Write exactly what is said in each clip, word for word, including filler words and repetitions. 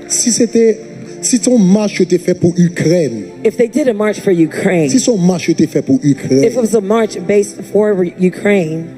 Si se te, si se yon mach yo te fè pou Ikrèn, If they did a march for Ukraine, si se yon mach yo te fè pou Ikrèn, if it was a march based for Ukraine,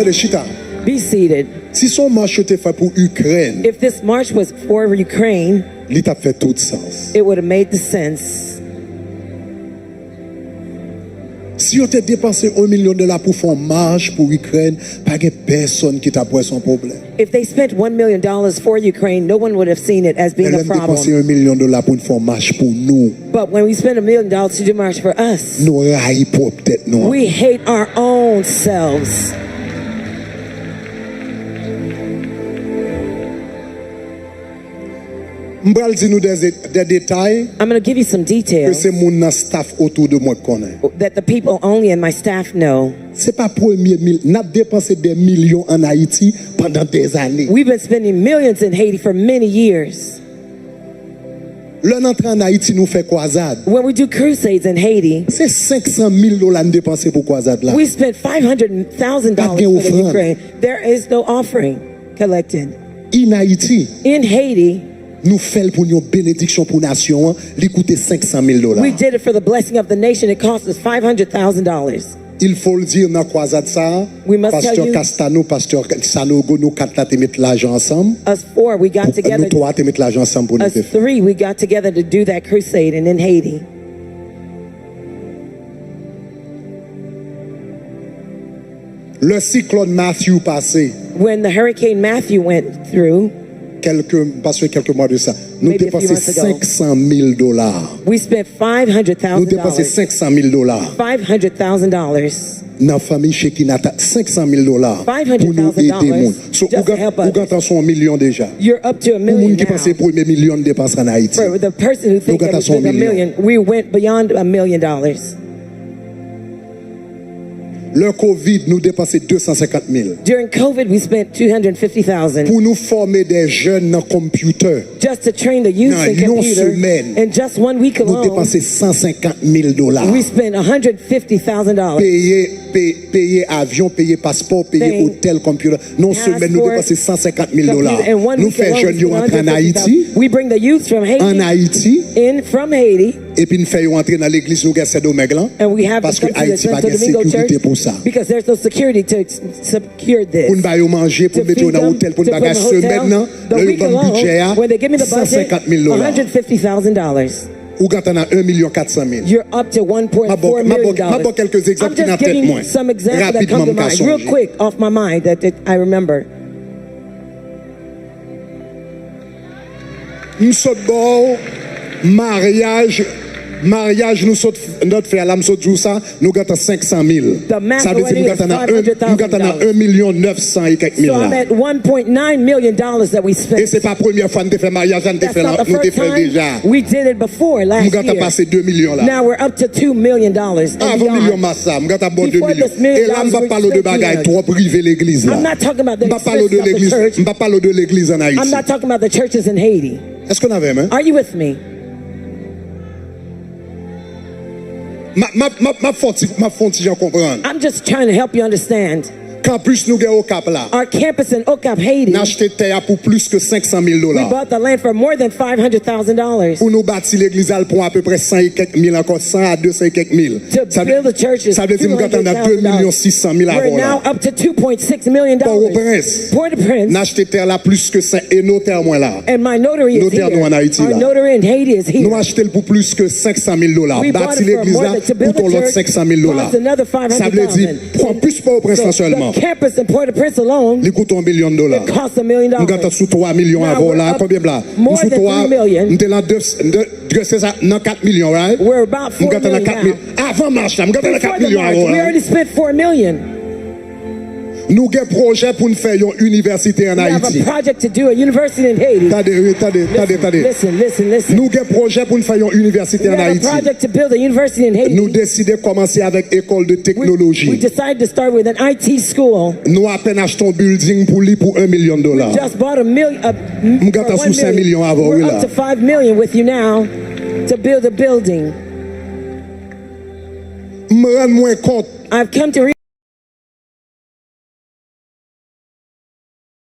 Tande, chita. Be seated. Si se yon mach yo te fè pou Ikrèn, If this march was for Ukraine, li t ap fè tout sans. It would have made the sense. Si yo te depanse yon milyon dola pou fè yon mach pou Ikrèn, pa gen pèsonn ki t ap wè se yon pwoblèm. If they spent one million dollars for Ukraine, no one would have seen it as being a problem. Men lè n depanse yon milyon dola pou n fè yon mach pou nou, But when we spend a million dollars to do march for us, nou rayi pwòp tèt nou. We hate our own selves. M pral di nou de, de detay I'm going to give you some ke details se moun nan staff otou de mwen k konnen. That the people only in my staff know. Se pa premye mil, n ap depanse dè milyon ann Ayiti pandan dèzane. We've been spending millions in Haiti for many years. Lè n antre ann Ayiti, nou fè kwazad. When we do crusades in Haiti, se senk san mil dola n depanse pou kwazad la. We spent five hundred thousand dollars for the Ukraine. Pa gen ofrann. There is no offering collected. In Haiti, In Haiti, nou fè l pou n yon benediksyon pou nasyon an, li koute senk san mil dola. We did it for the blessing of the nation. It cost us five hundred thousand dollars. Il faut le dire, nan kwazad sa a, We must tell Pastè you, Castano, Pastè Sanogo, nou kat la te met lajan ansanm. Us four, we got together. Nou twa te met lajan ansanm pou nou te fè. Us three, we got together to do that crusade and in Haiti. Lè siklòn Matthew pase, When the Hurricane Matthew went through, kèlke, m pa swe kèlke mwa de sa, nou depanse senk san mil dola. We spent five hundred thousand dollars. Nou depanse senk san mil dola. Five hundred thousand dollars. Nan fanmi Shekinah, senk san mil dola pou nou ede moun. So, ou gentan sou yon milyon deja. Pou moun ki panse premye milyon n depanse ann Ayiti, nou gentan sou yon milyon. We went beyond a million dollars. Lè Covid, nou depanse de san senkant mil. During Covid, we spent two hundred fifty thousand. Pou nou fòme de jèn nan computer. Just to train the youth in computer. Nan yon semèn, in just one week alone, nou depanse san senkant mil dola. We spent a hundred fifty thousand dollars. Peye, pe-, peye avyon, peye paspò, peye otèl, computer. Nan yon semèn, nou depanse san senkant mil dola. Nou fè jèn yo antre ann Ayiti, ann Ayiti, epi n fè yo antre nan legliz nou gen Sendomeng lan, paske Ayiti pa gen sekirite pou sa. Pou n ba yo manje, pou n mete yo nan otèl, pou n bagay, semèn nan, lè yo ban m bidjè a, san senkant mil dola. Ou gentan nan en milyon kat san mil. M ap ba w, m ap ba w, m ap ba w kèlke egzanp ki nan tèt mwen. Rapidman, m ka sonje. M sot ba w maryaj, maryaj nou sot, n sot fè a la, m sot di w sa, nou gentan senk san mil. Sa vle di m gentan nan en, m gentan nan en milyon nèf san e kèk mil la. E se pa premyè fwa n te fè maryaj la, n te fè l, nou te fè l deja. M gentan pase de milyon la. Avan milyon mas la, m gentan ba w de milyon. E la, m p ap pale w de bagay twòp rive legliz la. M p ap pale w de legliz, m p ap pale w de legliz ann Ayiti. Èske w avè m? M ap, m ap, m ap, m ap fè w ti, m ap fè w ti jan konprann. Kanpis nou gen Okap la. N achte tè a pou plis ke senk san mil dola. Pou nou bati legliz la, l pran apeprè san e kèk mil ankò, san a de san e kèk mil. Sa vle, sa vle di m gentan nan de milyon sis san mil avè w la. Pòtoprens, n achte tè la plis ke senk, e notè mwen la. Notè nou ann Ayiti la. Nou achte l pou plis ke senk san mil dola. Bati legliz la, koute yon lòt senk san mil dola. Sa vle di, pran plis Pòtoprens lan sèlman. campus in Port-au-Prince alone, li koute yon milyon dola. It costs a million dollars. M gentan sou twa milyon avè w la. Konbyen m la? M sou twa. M te nan de, de, de, se sa, nan kat milyon, right? We're about four million now. Avan mach la, m gentan nan kat milyon avè w la. We already spent four million. Nou gen pwojè pou n fè yon inivèsite ann Ayiti. We have a project to do a university in Haiti. Tande, tande, tande, tande. Listen, listen, listen. Nou gen pwojè pou n fè yon inivèsite ann Ayiti. We have a project to build a university in Haiti. Nou deside kòmanse avèk ekòl de teknoloji. We, we decided to start with an I T school. Nou apèn achte yon building pou li pou yon milyon dola. We just bought a million. M gentan sou senk milyon avè w, wi la. We're up to five million with you now to build a building. M rann mwen kont. I've come to